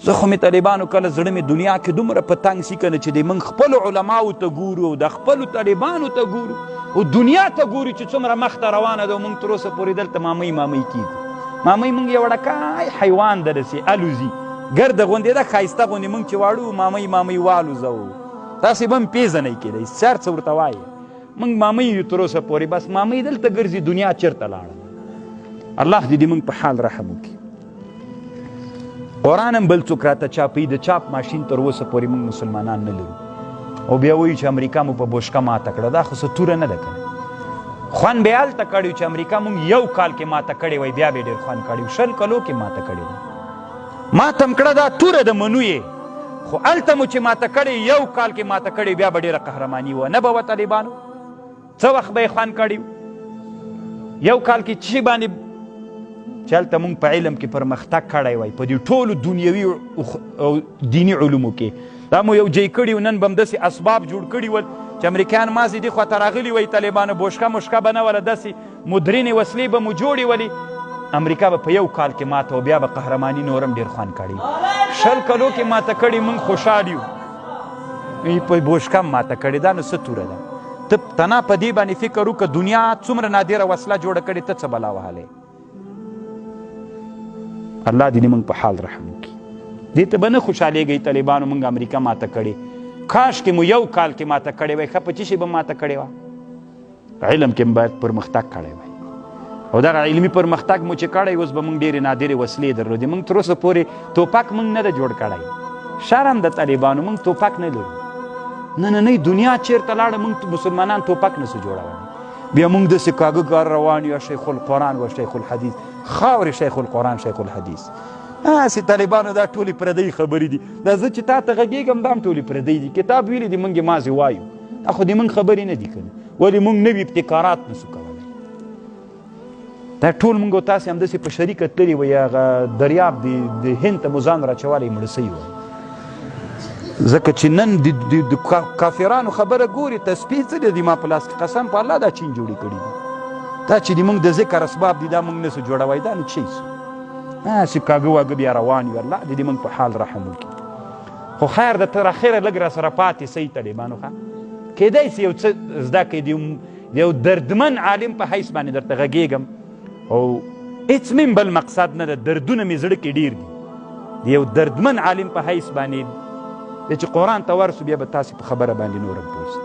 زه خو مې طالبانو کله زړه مې دنیا کې دومره په تنګ سي کنه چې د موږ خپلو علماو ته ګورو او د خپلو طالبانو ته ګورو او دنیا ته ګورو چې څومره مخته روانه ده، موږ تر اوسه پورې دلته مامۍ مامۍ کېږو. مامۍ موږ یو وړکی حیوان ده، داسې الوزي ګرده غوندې ده، ښایسته غوندې، موږ چې واړو مامۍ مامۍ والوزو. تاسې به هم پېژنئ کېدای سي، هر څه ورته وایې. موږ مامۍ یو تر اوسه پورې، بس مامۍ دلته ګرځي، دنیا چېرته لاړه. الله دې موږ په حال رحم وکړي. قرآن هم بل څوک راته چاپوي، د چاپ ماشین تر اوسه پورې موږ مسلمانان نه لرو. او بیا وایو چې امریکا مو په بوشکه ماته کړه. دا خو څه توره نه ده که نه. خوند به یې هلته کړی چې امریکا موږ یو کال کې ماته کړې وای، بیا به یې ډېر خوند کړی و. 20 کلو کې ماته کړې ده، ماته هم کړه، دا توره ده منو یې، خو هلته مو چې ماته کړې یو کال کې ماته کړې، بیا به ډېره قهرماني وه. نه به وه طالبانو؟ څه وخت به یې خوند کړی؟ یو کال کې چې باندې چې هلته موږ په علم کې پرمختګ کړی وای، په دې ټولو دنیوي او دیني علومو کې دا مو یو جای کړي و. نن به هم داسې اسباب جوړ کړي ول چې امریکایان مازې دې خوا ته راغلي وای، طالبانو بوشکه مشکه به نه وله، داسې مدرنې وسلې به مو جوړې ولې، امریکا به په یو کال کې ماته او بیا به قهرماني نور هم ډېر خوند کړي. 20 کلو کې ماته کړي، موږ خوشحال یو، په بوشکه هم ماته کړې. دا نو څه توره ده؟ ته تنا په دې باندې فکر وکړه، دنیا څومره نادره وسله جوړه کړې، ته څه بلا وهلې. الله دې موږ په حال رحم وکړي. دې ته به نه خوشحالېږئ طالبانو، موږ امریکا ماته کړې، کاش کې مو یو کال کې ماته کړې وای. ښه په څه شي به ماته کړې وه؟ علم کې مو باید پرمختګ کړی وای، او دغه علمي پرمختګ مو چې کړی، اوس به موږ ډېرې نادرې وسلې درلودې. موږ تر اوسه پورې توپک موږ نه ده جوړ کړی. شرم د طالبانو، موږ توپک نه لرو. نننۍ دنیا چېرته لاړه، موږ مسلمانان توپک نه سو جوړولی. بیا موږ داسې کاږه کار روان یو، شیخ القرآن و شیخ الحدیث، خاورې شیخ القرآن شیخ الحدیث. هسې طالبانو دا ټولې پردۍ خبرې دي. دا زه چې تا ته غږېږم دا هم ټولې پردۍ دي. کتاب ویلي دي، موږ یې مازې وایو، دا خو د موږ خبرې نه دي که نه. ولې موږ نوي ابتکارات نه سو کولی؟ دا ټول موږ او تاسې همداسې په شریکه تللي وای، هغه دریاب د هند ته مو ځان راچولی، مړه سوي وای. ځکه چې نن د کافرانو خبره ګوري، تسبیح څه دي ما په لاس کې، قسم په الله دا چین جوړې کړي دي. دا چې د موږ د ذکر اسباب دي، دا موږ نه سو جوړوی، دا نو چی سو؟ هسې کاږه واږه بیا روان یو. الله دې موږ په حال رحم وکړي. خو خیر ده، تر اخره لږ را سره پاتې سئ طالبانو. ښه کېدای سي یو څه زده کړئ، د یو دردمن عالم په حیث باندې درته غږېږم، او هېڅ مې بل مقصد نه ده، دردونه مې زړه کې ډېر دي. د یو دردمن عالم په حیث باندې چې قرآن ته ورسو، بیا به تاسې په خبره باندې نور هم پوه سئ.